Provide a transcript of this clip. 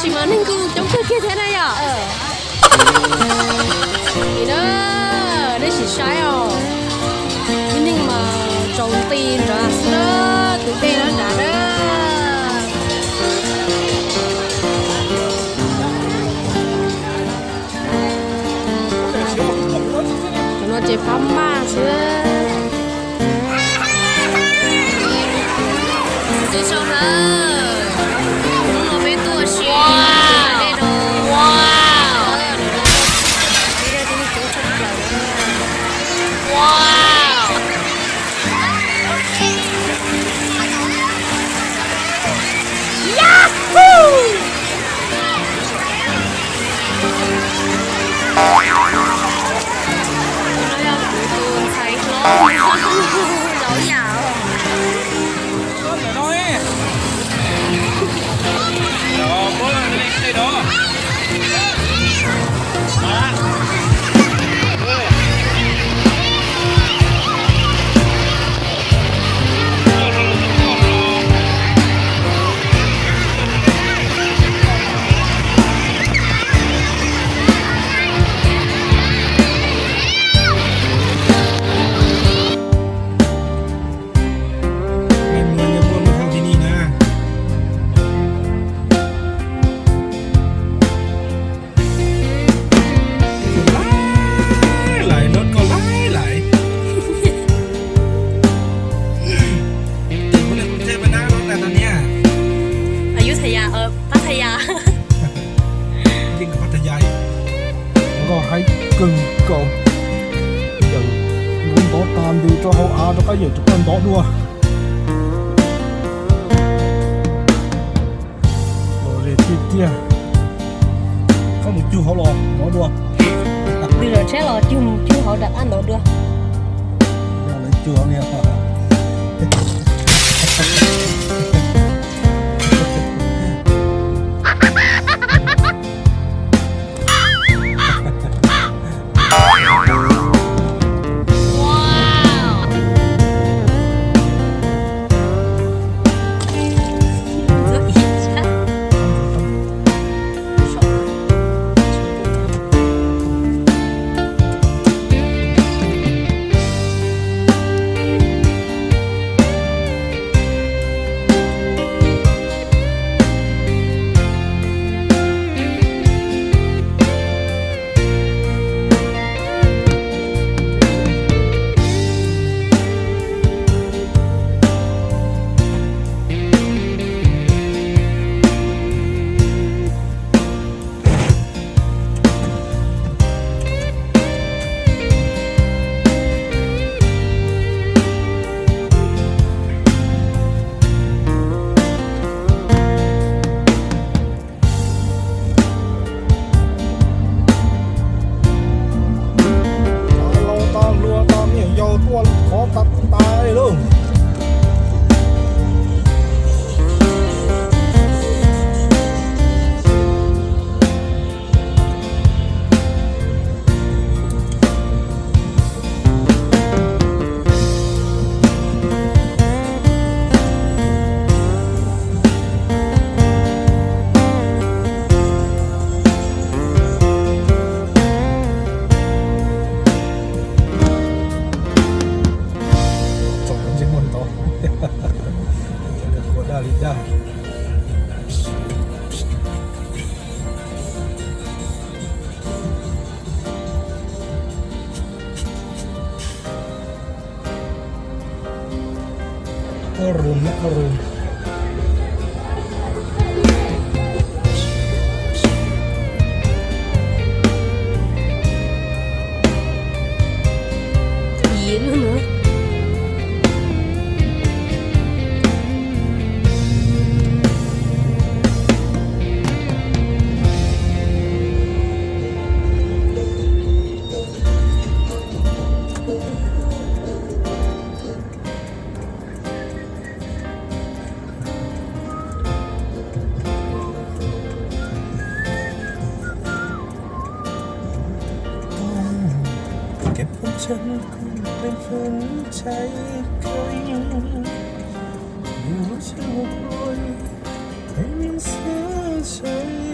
Tsis mas neeg kuj coob kawg kiag thiab na yom. Nim na, nej sim saib os, tib neeg mas tsaus nti nrad xwb na, tus dej nrad na. Cov no ces phab maj xwb. Ntxim zoo na, hnub no peb tuaj si dej no. Tus ntxhais hlob, lawv yam. Laim, laim, rov koj laim, laim. Tus kuv niag kuv tseg pab nab los tas tau niag Ayutthaya, Pattaya. Yeej Pattaya, nkoj haib kawg nkaus. Yawm lub ntov tag ntws rau hauv av rov qab yawm rov qab ntov dua. Los ze tiag tiag. Koj mus cug hauv los ntov dua. Lwm zaum tsheb los cug, cug hauv rov qab ntov dua. Lawv cug hauv ni. Tau los tau luag tau me nyuam yaus tuaj qhov tas tas li lauj. Txom nyem muaj ntau, ua daj li daj. Ua rus na, ua rus. Kev poob tsawg kuj pheej feem tshais kawg, yus lub siab mus ua, pheej xwb tshais